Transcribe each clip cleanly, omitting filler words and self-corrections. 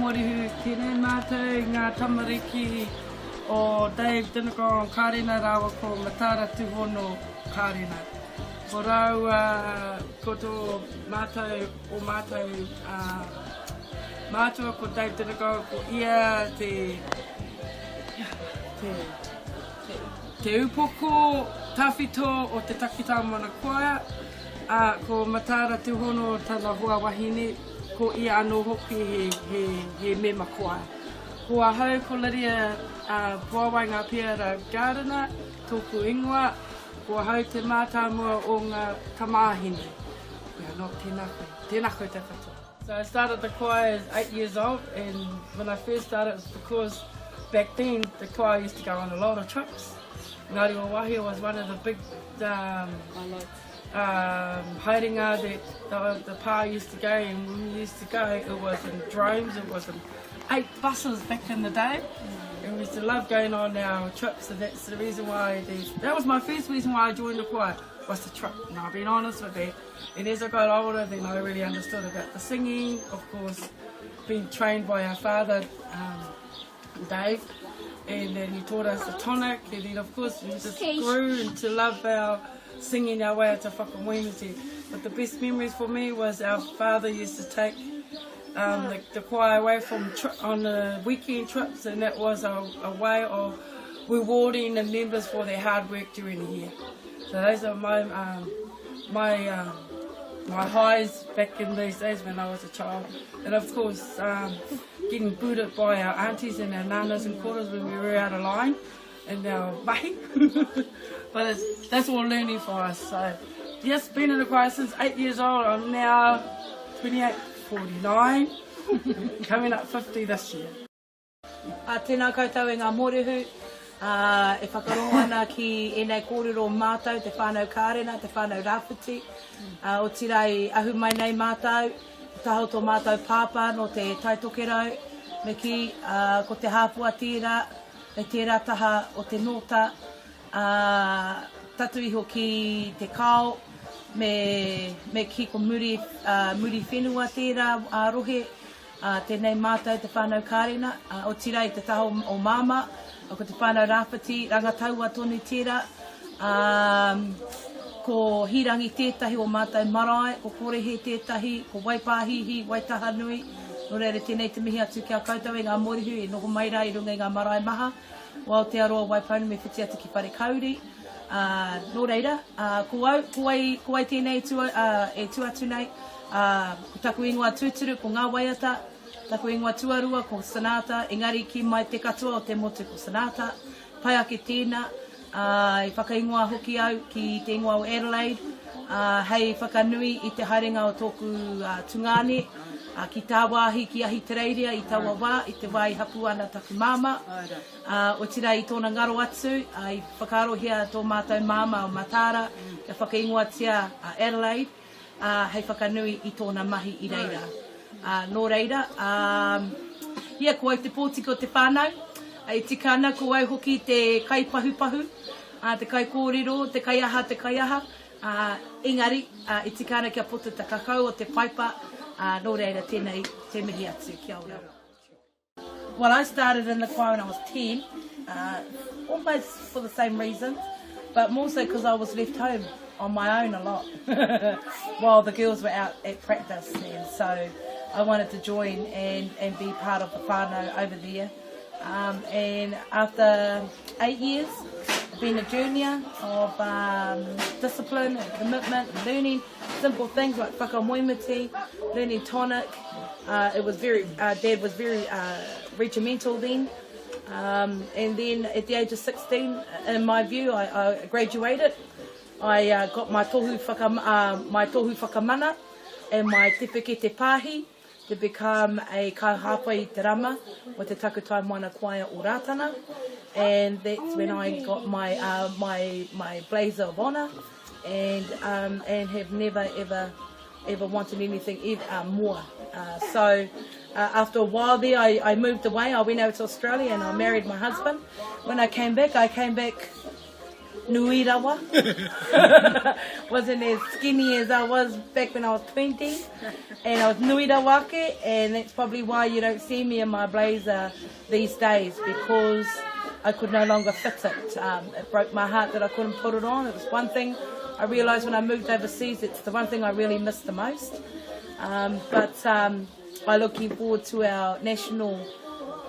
morihu, tēnei mātou ngā tamariki o Dave Dinagon Karena rāua ko Mataara Tuhono Karena. Ko rāua, ko tō mātou, o mātou mātua ko Dave Dinagon, ko ia te, te, te upoko tawhito o te Takitamana Choir, ā, ko Mataara Tuhono tana hoa wahine. Ko ia anō hoki he, he, he mema koa. Ko ahau ko Lydia uh, Puawai Ngāpera Gardiner, tōku ingoa. Ko ahau te mātāmua o ngā tamāhine. Yeah, no, tēnā koe. Tēnā koutou katoa. So I started the choir as 8 years old and when I first started it was because back then the choir used to go on a lot of trips. Ngāruawāhia was one of the big um, um, haerenga that the, the pā used to go and when we used to go it was in drones, it was in eight buses back in the day. And we used to love going on our trips and that's the reason why the, that was my first reason why I joined the choir was the trip. And I've been honest with that. And as I got older then I really understood about the singing, of course, being trained by our father, um, Dave, and then he taught us the tonic, and then of course we just grew into love our singing our way out to Whakamoemiti. But the best memories for me was our father used to take um, the, the choir away from tri- on the weekend trips, and that was a, a way of rewarding the members for their hard work during the year. So those are my um, my um, my highs back in those days when I was a child, and of course um, getting booted by our aunties and our nanas and koros when we were out of line and our mahi. but it's, that's all learning for us. So yes, been in the choir since eight years old. I'm now 28, 49, coming up 50 this year. Ā, tēnā koutou e ngā mōrehu, ā, e whakarongo ana ki ēnei kōrero mātou, te whānau Kārena, te whānau Rāwhiti, ā, otirā i ahu mai nei mātou, te taha o tō mātou pāpā nō te Tai Tokerau, me kī, ā, ko Te Hāpua tērā, me tērā taha o te nōta, ā, tatu iho ki Te Kao, me, me kī ko Muri, ā, Muriwhenua tērā, ā, rohe, Ā, tēnei mātou te whānau Kārena, ā, otirā i te taha o, o Māmā, ko te whānau Rāwhiti, Rangataua tonu tērā, ā, ko Hīrangi tētahi o mātou marae, ko Korehe tētahi, ko Waipāhihi, Waitahanui, nō reira tēnei te mihi atu ki a koutou e ngā mōrehu e noho mai rā i runga i ngā marae maha o Aotearoa, Waipounamu me whiti atu ki Wharekauri, ā, nō reira, ā, ko au, ko wai, ko wai tēnei e tū, ā, e tū atu nei, Ā, ko taku ingoa tūturu ko Ngā Waiata, taku ingoa tuarua ko Sonata, engari kī mai te katoa o te motu ko Sonata. Pai ake tēnā, ā, i whakaingoa hoki au ki te ingoa o Adelaide, ā, hei whakanui i te haerenga o tōku tungāne, ā, ki tāwāhi, ki Ahitereiria i taua wā, i te wā i hapū ana taku māmā. Ā, otirā i tōna ngaro atu, ā, i whakaarohia tō mātou māmā o Mataara kia whakaingoatia a Adelaide, ā, hei whakanui i tōna mahi i reira. Ā, nō reira, ā, ia, ko au te pōtiki o te whānau, e tika ana ko au hoki te kaipahupahu, ā, te kaikōrero, te kaiaha, te kaiaha, ā, engari, ā, e tika ana kia poto te kakau o te paipa, ā, nō reira, tēnei te mihi atu. Kia ora. Well, I started in the choir when I was 10, uh, almost for the same reasons, but more so because I was left home on my own a lot while the girls were out at practice. And so I wanted to join and, and be part of the whānau over there. Um, and after eight years, being a junior of um, discipline and commitment and learning simple things like whakamoemiti, learning tonic. Uh, it was very, uh, Dad was very uh, regimental then. Um, and then at the age of 16, in my view, I, I graduated. I uh, got my tohu, whaka, uh, my tohu whakamana and my te te pāhi to become a kaihāpai i te rama with the Takutai Moana Choir o Rātana. And that's when I got my, uh, my, my blazer of honour and, um, and have never ever ever wanted anything ever, uh, more. Uh, so uh, after a while there, I, I moved away. I went over to Australia and I married my husband. When I came back, I came back nui rawa. Wasn't as skinny as I was back when I was 20. And I was nui rawa ake, and that's probably why you don't see me in my blazer these days, because I could no longer fit it. Um, it broke my heart that I couldn't put it on. It was one thing I realised when I moved overseas, it's the one thing I really missed the most. Um, but um, I'm looking forward to our national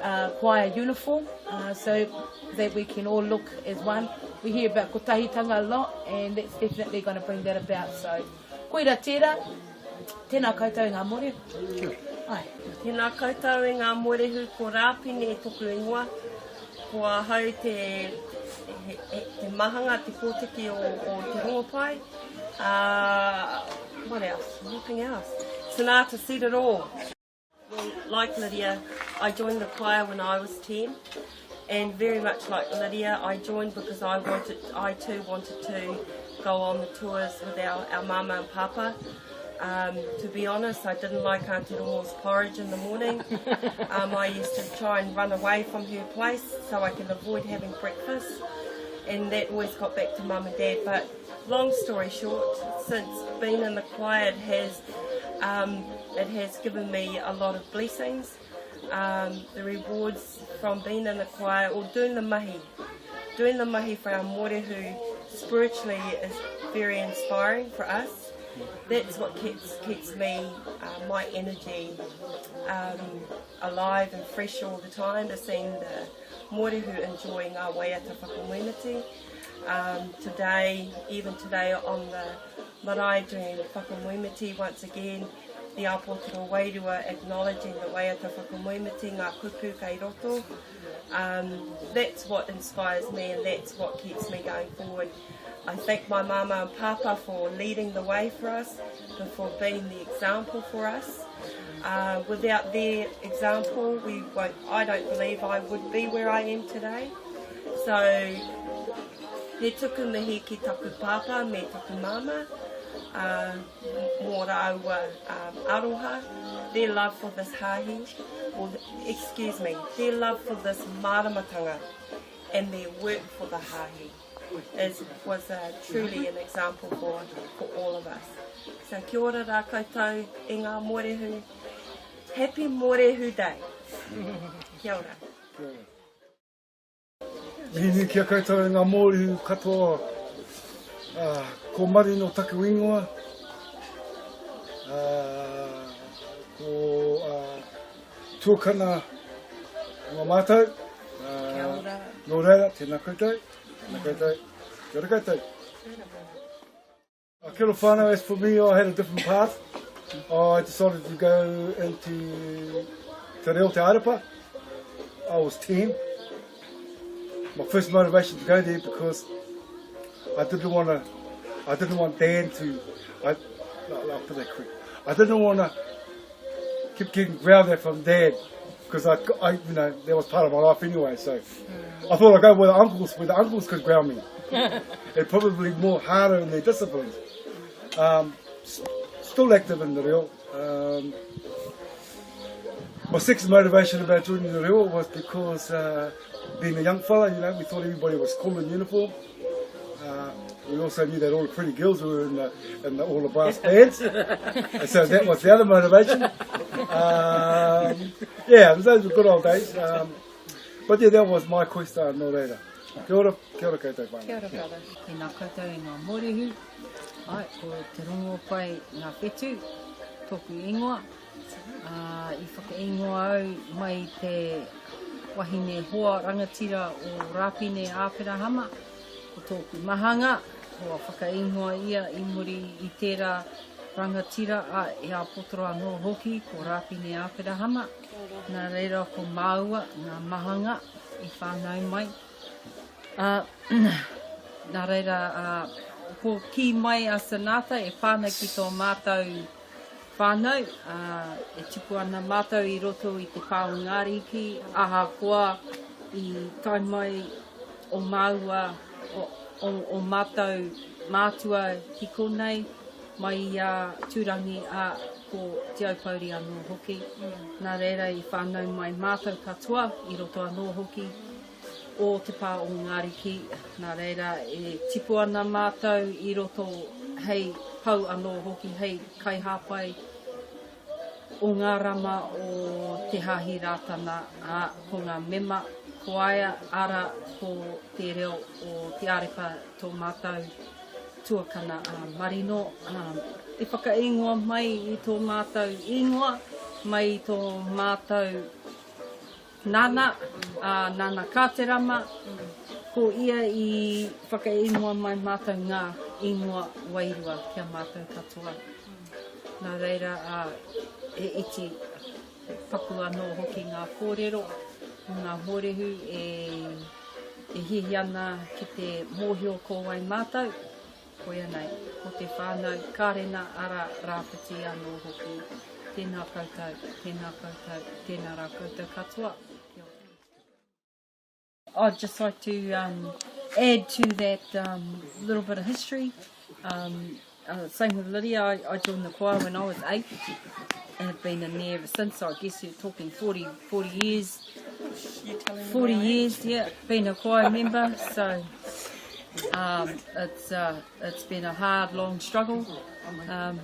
uh, choir uniform uh, so that we can all look as one. We hear about kotahitanga a lot and that's definitely going to bring that about. So, koira tērā, tēnā koutou i ngā mōrehu. Ai. Tēnā koutou i ngā mōrehu, ko Rāpine toku ingoa. Ko ahau te, he, he, te mahanga, te pōtiki o, o Te Rongopai. Uh, what else? Nothing else. Sonata said it all. Well, like Lydia, I joined the choir when I was 10, and very much like Lydia, I joined because I wanted, I too wanted to go on the tours with our, our mama and papa. Um, to be honest, I didn't like Auntie Rongo's porridge in the morning. Um, I used to try and run away from her place so I can avoid having breakfast, and that always got back to mum and dad. But long story short, since being in the choir, it has um, it has given me a lot of blessings. Um, the rewards from being in the choir or doing the mahi, doing the mahi for our mōrehu spiritually is very inspiring for us. That's what keeps keeps me, uh, my energy um, alive and fresh all the time. To seeing the mōrehu enjoying our waiata whakamoemiti. Um, today, even today on the marae doing whakamoemiti once again, the Apotoro Wairua acknowledging the waiata whakamoemiti, ngā kupu kei roto. Um, that's what inspires me and that's what keeps me going forward. I thank my mama and papa for leading the way for us, and for being the example for us. Uh, without their example, we won't, I don't believe I would be where I am today. So, he tuku mihi ki taku pāpā me taku māmā, uh, mō rāua um, aroha, their love for this hāhi, or excuse me, their love for this māramatanga and their work for the hāhi is, was a, truly an example for, for all of us. So kia ora rā koutou e ngā mōrehu. Happy Mōrehu Day. Kia ora. Kia ora. Mihi nui ki a koutou e ngā mōrehu katoa. Uh, ko Marino taku ingoa. Uh, ko uh, Tuakana ngā mātou. Uh, Kia ora. Nō reira, tēnā koutou. Tēnā koutou. Kia ora koutou. Kia ora whānau, as for me, I had a different path. I decided to go into Te Reo Te Arepa. I was 10. My first motivation to go there because I didn't want to, I didn't want Dan to, I, I'll put that quick. I didn't want to keep getting growled at from Dad because I, I, you know, that was part of my life anyway. So I thought I'd go where the uncles, where the uncles could ground me. and probably more harder in their disciplines. Um, still active in the reo. Um, my second motivation about joining the reo was because uh, being a young fella, you know, we thought everybody was cool in uniform. Uh, we also knew that all the pretty girls were in the, in the, all the brass bands. and so that was the other motivation. Um, yeah, those were good old days. Um, but yeah, that was my quest uh, nō reira. Kia ora, kia ora koutou whānau. Kia ora, brother. Tēnā koutou i ngā mōrehu. Ai, ko Te Rongopai ngā whetū, tōku ingoa. Ā, i whakaingoa au mai i te wahine hoa rangatira o Rāpine Āperahama, ko tōku mahanga, kua whakaingoa ia i muri i tērā rangatira, ā, e āpotoro anō hoki ko Rāpine Āperahama. Nā reira ko māua ngā mahanga i whānau mai. Ā, nā reira, ā, ko kī mai a Sanatha e pā ana ki tō mātou whānau, ā, e tupu ana mātou i roto i te pā o Ngāriki, ahakoa i tae mai o māua, o, o, o mātou mātua ki konei, mai i a Tūrangi, ā, ko Te Aupōuri anō hoki. Nā reira i whānau mai mātou katoa i roto anō hoki. o Te Pā o Ngariki, nā reira e tipu ana mātou i roto hei pou anō hoki, hei kaihāpai o ngā rama o Te Haahi Rātana, ā, ko ngā mema koaea, arā, ko te reo o Te Ārepa tō mātou tuakana a Marino, ā, i whakaingoa mai i tō mātou ingoa, mai i tō mātou Nana, ā, Nana Kāterama, ko ia i whakaingoa mai mātou ngā ingoa wairua ki a mātou katoa. Nā reira, ā, he iti, he paku anō hoki ngā kōrero o ngā mōrehu e, e hiahia ana ki te mōhio ko wai mātou, Koia nei, ko te whānau Karena ara Rāwhiti anō hoki. Tēnā koutou, tēnā koutou, tēnā rā koutou katoa. Kia ora. I'd just like to um, add to that um, little bit of history. Um, uh, same with Lydia, I, I joined the choir when I was eight and have been in there ever since. So I guess you're talking 40, 40 years. 40 years, yeah, been a choir member. So Um, it's, uh, it's been a hard, long struggle. Um,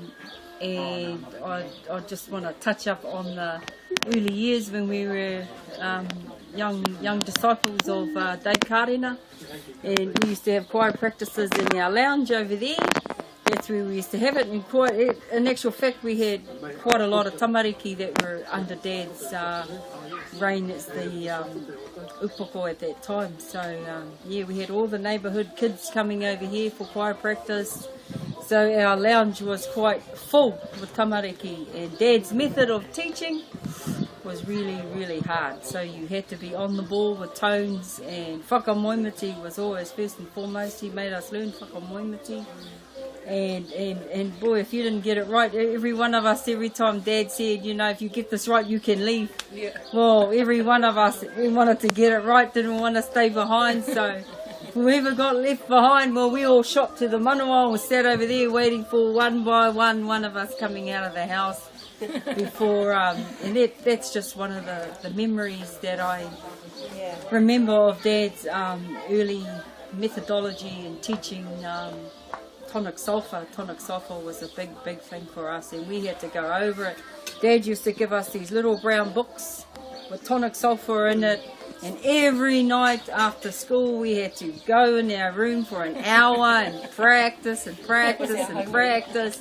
and I, I just want to touch up on the early years when we were um, young young disciples of uh, Dave Karena. And we used to have choir practices in our lounge over there. That's where we used to have it. And quite, in actual fact, we had quite a lot of tamariki that were under Dad's uh, reign as the um, upoko at that time. So, um, yeah, we had all the neighbourhood kids coming over here for choir practice. So our lounge was quite full with tamariki. And Dad's method of teaching was really, really hard. So you had to be on the ball with tones and whakamoemiti was always first and foremost. He made us learn whakamoemiti. And, and, and boy, if you didn't get it right, every one of us, every time Dad said, you know, if you get this right, you can leave. Yeah. Well, every one of us, we wanted to get it right, didn't want to stay behind. So whoever got left behind, well, we all shot to the manawa and sat over there waiting for one by one, one of us coming out of the house before. Um, and that, that's just one of the, the memories that I yeah. remember of Dad's um, early methodology and teaching um, tonic sol-fa. Tonic sol-fa was a big, big thing for us, and we had to go over it. Dad used to give us these little brown books with tonic sol-fa in it, and every night after school we had to go in our room for an hour and practice and practice and practice.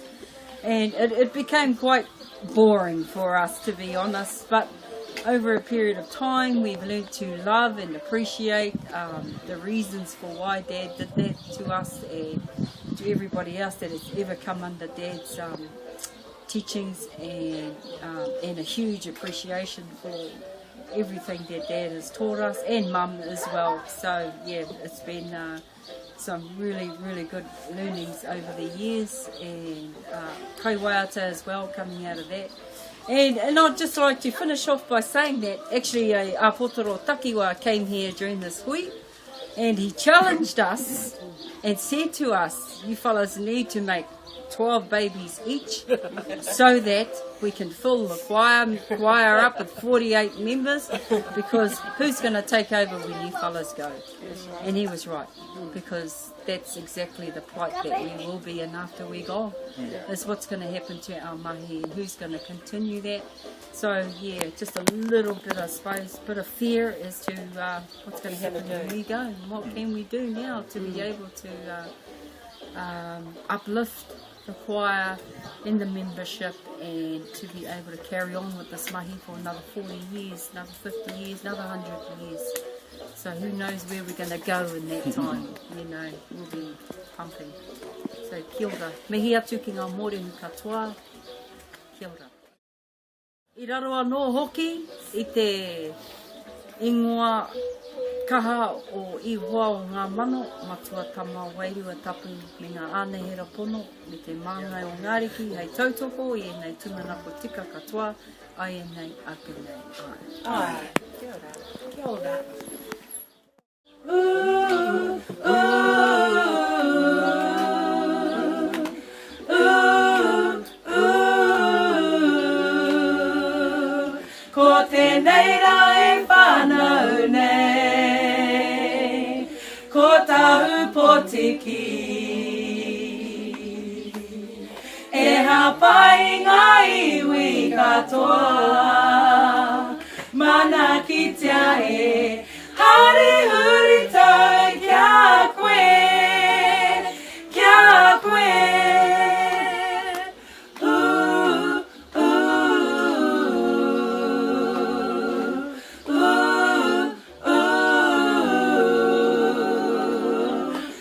And it, it became quite boring for us, to be honest. But over a period of time, we've learned to love and appreciate um, the reasons for why Dad did that to us and to everybody else that has ever come under Dad's um, teachings and, um, and a huge appreciation for everything that Dad has taught us and Mum as well. So, yeah, it's been uh, some really, really good learnings over the years and uh, kaiwaiata as well coming out of that. And, and I'd just like to finish off by saying that actually a Apotoro Takiwa came here during this hui and he challenged us and said to us, you fellas need to make 12 babies each so that we can fill the choir, choir up with 48 members because who's going to take over when you fellas go? And he was right because that's exactly the plight that we will be in after we go. Yeah. Is what's going to happen to our mahi and who's going to continue that. So yeah, just a little bit, I suppose, bit of fear as to uh, what's going to happen when we go and what can we do now to be able to uh, um, uplift the choir and the membership and to be able to carry on with this mahi for another 40 years, another 50 years, another 100 years. So who knows where we're going to go in that time, you know, we'll be pumping. So kia ora. Mihi atu ki ngā mōrehu katoa. Kia ora. I raro anō hoki i te ingoa kaha o Ihoa o ngā mano, Matua Tama Wairua Tapu me ngā ānehera pono me te māngai o Ngā Ariki hei tautoko i ēnei tūmanako tika katoa āianei ake nei. Āe. Āe. Kia ora. Kia ora. Ooh, ooh, ooh, ooh. Ko tēnei rā e whānau nei. pōtiki. E hāpai i ngā iwi katoa, Manaakitia e Hari huritau ki a koe, ki a koe. Ooh, ooh, ooh, ooh.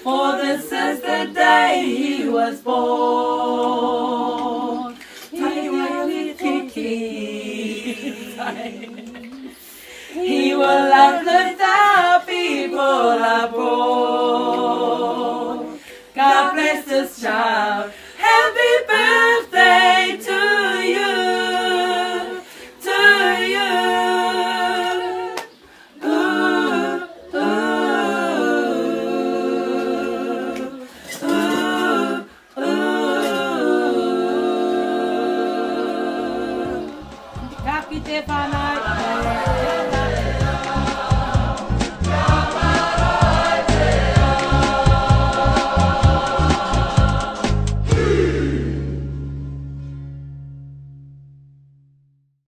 For this is the day he was born. He will uplift our people abroad. God bless this child. Happy birthday to you, to you. Ooh, ooh, ooh, ooh. Ka kite whānau.